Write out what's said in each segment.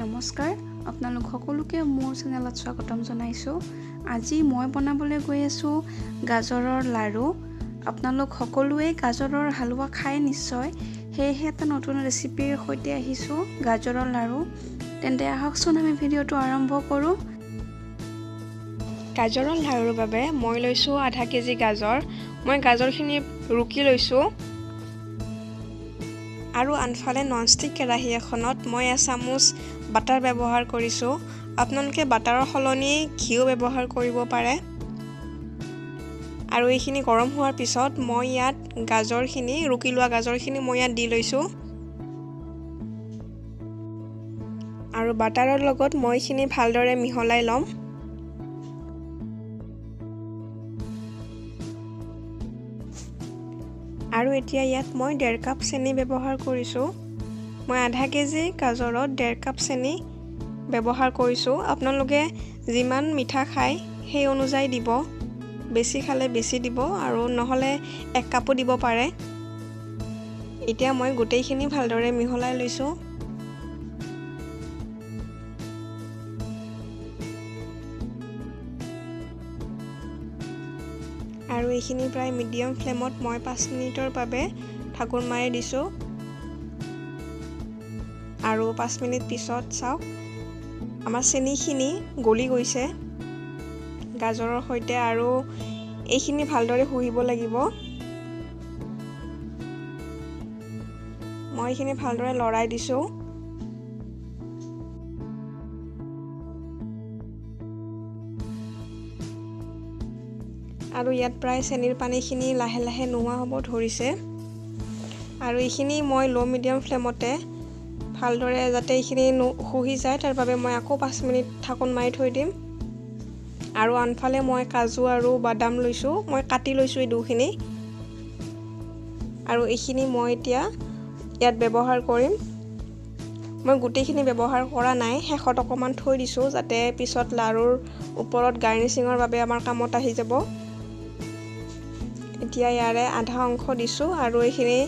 নমস্কাৰ, আপোনালোক সকলোকে মোৰ চেনেলত স্বাগতম জনাইছোঁ। আজি মই বনাবলৈ গৈ আছোঁ গাজৰৰ লাড়ু। আপোনালোক সকলোৱে গাজৰৰ হালোৱা খায় নিশ্চয়, সেয়েহে এটা নতুন ৰেচিপিৰ সৈতে আহিছোঁ, গাজৰৰ লাড়ু। তেন্তে আহকচোন আমি ভিডিঅ'টো আৰম্ভ কৰোঁ। গাজৰৰ লাড়ুৰ বাবে মই লৈছোঁ আধা কেজি গাজৰ। মই গাজৰখিনি ৰুকি লৈছোঁ। আৰু আনফালে ননষ্টিক কেৰাহী এখনত মই এচামুচ বাটাৰ ব্যৱহাৰ কৰিছোঁ। আপোনালোকে বাটাৰৰ সলনি ঘিউ ব্যৱহাৰ কৰিব পাৰে। আৰু এইখিনি গৰম হোৱাৰ পিছত মই ইয়াত গাজৰখিনি, ৰুকি লোৱা গাজৰখিনি মই ইয়াত দি লৈছোঁ। আৰু বাটাৰৰ লগত মই এইখিনি ভালদৰে মিহলাই ল'ম। আৰু এতিয়া ইয়াত মই 1.5 কাপ চেনি ব্যৱহাৰ কৰিছোঁ। মই আধা কেজি গাজৰত 1.5 কাপ চেনি ব্যৱহাৰ কৰিছোঁ। আপোনালোকে যিমান মিঠা খায় সেই অনুযায়ী দিব, বেছি খালে বেছি দিব আৰু নহ'লে 1 কাপো দিব পাৰে। এতিয়া মই গোটেইখিনি ভালদৰে মিহলাই লৈছোঁ। আৰু এইখিনি প্ৰায় মিডিয়াম ফ্লেমত মই 5 মিনিটৰ বাবে ঢাকোন মাৰি দিছোঁ। আৰু 5 মিনিট পিছত চাওক আমাৰ চেনিখিনি গলি গৈছে গাজৰৰ সৈতে। আৰু এইখিনি ভালদৰে শুহিব লাগিব। মই এইখিনি ভালদৰে লৰাই দিছোঁ। আৰু ইয়াত প্ৰায় চেনিৰ পানীখিনি লাহে লাহে নোহোৱা হ'ব ধৰিছে। আৰু এইখিনি মই ল' মিডিয়াম ফ্লেমতে ভালদৰে যাতে এইখিনি শুহি যায় তাৰ বাবে মই আকৌ 5 মিনিট ঢাকোন মাৰি থৈ দিম। আৰু আনফালে মই কাজু আৰু বাদাম লৈছোঁ, মই কাটি লৈছোঁ এই দুখিনি। আৰু এইখিনি মই এতিয়া ইয়াত ব্যৱহাৰ কৰিম। মই গোটেইখিনি ব্যৱহাৰ কৰা নাই, শেষত অকণমান থৈ দিছোঁ যাতে পিছত লাড়ুৰ ওপৰত গাৰ্নিচিঙৰ বাবে আমাৰ কামত আহি যাব। এতিয়া ইয়াৰে আধা অংশ দিছোঁ আৰু এইখিনি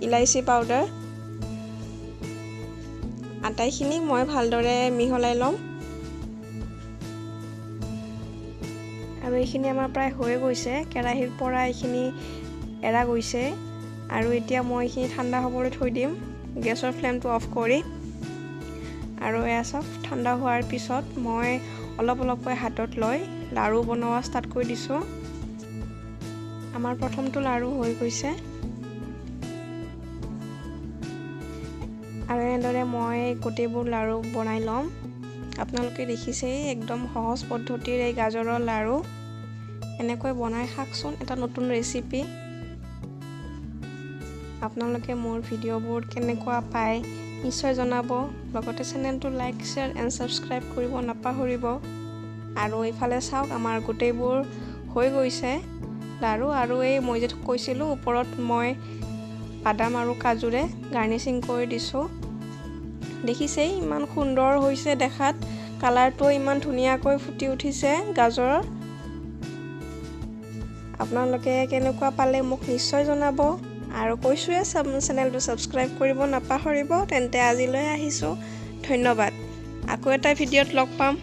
ইলাচি পাউডাৰ। আটাইখিনি মই ভালদৰে মিহলাই ল'ম। আৰু এইখিনি আমাৰ প্ৰায় হৈ গৈছে, কেৰাহীৰ পৰা এইখিনি এৰা গৈছে। আৰু এতিয়া মই এইখিনি ঠাণ্ডা হ'বলৈ থৈ দিম, গেছৰ ফ্লেমটো অফ কৰি। আৰু এয়া চাওক, ঠাণ্ডা হোৱাৰ পিছত মই অলপ অলপকৈ হাতত লৈ লাড়ু বনোৱা ষ্টাৰ্ট কৰি দিছোঁ। আমাৰ প্ৰথমটো লাড়ু হৈ গৈছে। আৰু এনেদৰে মই গোটেইবোৰ লাড়ু বনাই ল'ম। আপোনালোকে দেখিছেই একদম সহজ পদ্ধতিৰ এই গাজৰৰ লাড়ু। এনেকৈ বনাই খাওকচোন, এটা নতুন ৰেচিপি। আপোনালোকে মোৰ ভিডিঅ'বোৰ কেনেকুৱা পায় নিশ্চয় জনাব। লগতে চেনেলটো লাইক, শ্বেয়াৰ এণ্ড ছাবস্ক্ৰাইব কৰিব নাপাহৰিব। আৰু এইফালে চাওক আমাৰ গোটেইবোৰ হৈ গৈছে লাড়ু। আৰু এই মই যে কৈছিলোঁ ওপৰত মই বাদাম আৰু কাজুৰে গাৰ্নিচিং কৰি দিছোঁ। দেখিছেই ইমান সুন্দৰ হৈছে দেখাত, কালাৰটো ইমান ধুনীয়াকৈ ফুটি উঠিছে গাজৰৰ। আপোনালোকে কেনেকুৱা পালে মোক নিশ্চয় জনাব। আৰু কৈছোঁৱে চেনেলটো ছাবস্ক্ৰাইব কৰিব নাপাহৰিব। তেন্তে আজিলৈ আহিছোঁ, ধন্যবাদ। আকৌ এটা ভিডিঅ'ত লগ পাম।